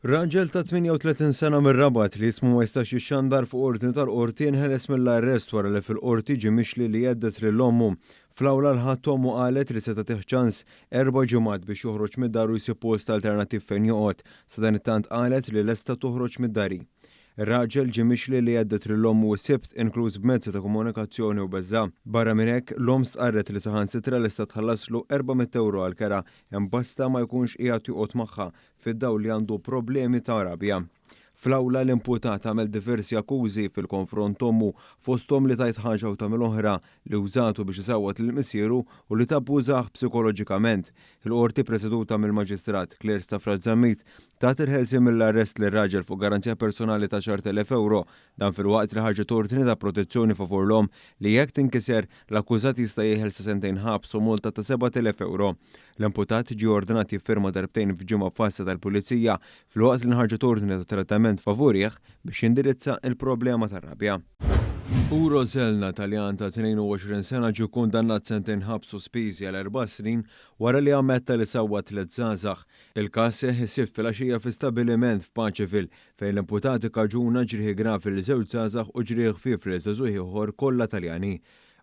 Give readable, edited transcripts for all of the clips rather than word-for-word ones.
Raġel ta' 38 sena mir-Rabat li ismu ma jistax jixxandar fuq ordni tal-Qorti nħeles mill-arrest wara li fil-Qorti ġie mixli li hedded lil ommu. Fl-awla l-Ħadd ommu qalet li se tagħtih ċans erba' ġimgħat biex joħroġ mid-dar u jsib post alternattiv fejn joqgħod. Sadanittant qalet li lesta toħroġ mid-dar hi. Ir-raġel ġie mixli li hedded lil ommu s-Sibt, inkluż b'mezzi ta' komunikazzjoni u beża'. Barra minn hekk, l-omm stqarret li saħansitra lesta tħallaslu 400 ewro għall-kera imbasta ma jkunx qiegħed joqgħod magħha fid-dawl li għandu problemi ta' rabja. Fl-awla l-imputat għamel diversi akkużi fil-konfront t'ommu fosthom li tgħid ħaġa u tagħmel oħra, li wżatu biex isawwat lil missieru u li tabbużah psikoloġikament. Il-Qorti preseduta mill-Maġistrat Claire Stafrace Zammit tat il-ħelsien mill-arrest lir-raġel fuq garanzija personali ta' 10,000 ewro. Dan filwaqt li ħarġet ordni ta' protezzjoni favur l-omm li jekk tinkiser, l-akkużat jista' jeħel sa sentejn ħabs u multa ta' 7,000 ewro. L-imputat ġie ordnat jiffirma darbtejn f'ġimgħa f'għassa tal-Pulizija filwaqt li nħarġet ordni ta' trattament favurih biex jindirizza l-problema tar-rabja. Uro Zelna, Taljan ta' 22 sena ġie kkundannat sentejn ħabs sospiżi għal erba' snin wara li ammetta li sawwat tliet żgħażagħ. Il-każ seħħ is-Sibt filgħaxija fi stabbiliment f'Paceville fejn l-imputat ikkaġuna ġrieħi gravi lil żewġ żgħażagħ u ġrieħi ħfief lil żagħżugħ ieħor kollha Taljani.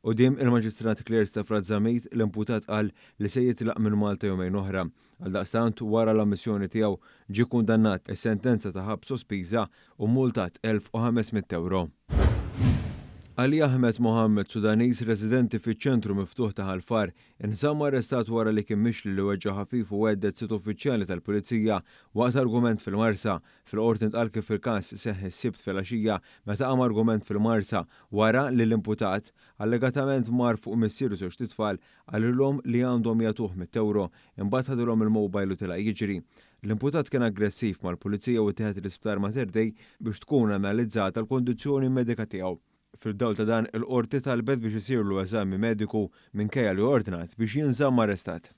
Quddiem il-Maġistrat Claire Stafrace Zammit, l-imputat qal li se jitlaq minn Malta jumejn oħra. Għaldaqstant, wara l-ammissjoni tiegħu, ġie kundannat is-sentenza ta' ħabs sospiża u mmultat 1,500 ewro. Ali Ahmed Mohammed, Sudaniż residenti fiċ-ċentru miftuħ ta' Ħal Far, inżamm arrestat wara li kien mixli li weġġa' ħafif u hedded sitt uffiċjali tal-Pulizija waqt argument fil-Marsa. Fil-Qorti ntqal kif il-każ seħħ is-Sibt filgħaxija meta qam argument fil-Marsa wara li l-imputat allegatament mar fuq missier u żewġt itfal qalilhom li għandhom jagħtuh 100 ewro imbagħad ħadilhom il-mobile u telaq jiġri. L-imputat kien aggressiv mal-Pulizija u ttieħed l-Isptar Mater Dei biex tkun analizzata l-kondizzjoni medika tiegħu. Fid-dawl ta' dan, il-Qorti talbet biex isirlu eżami mediku minkejja li ordnat biex jinżamm arrestat.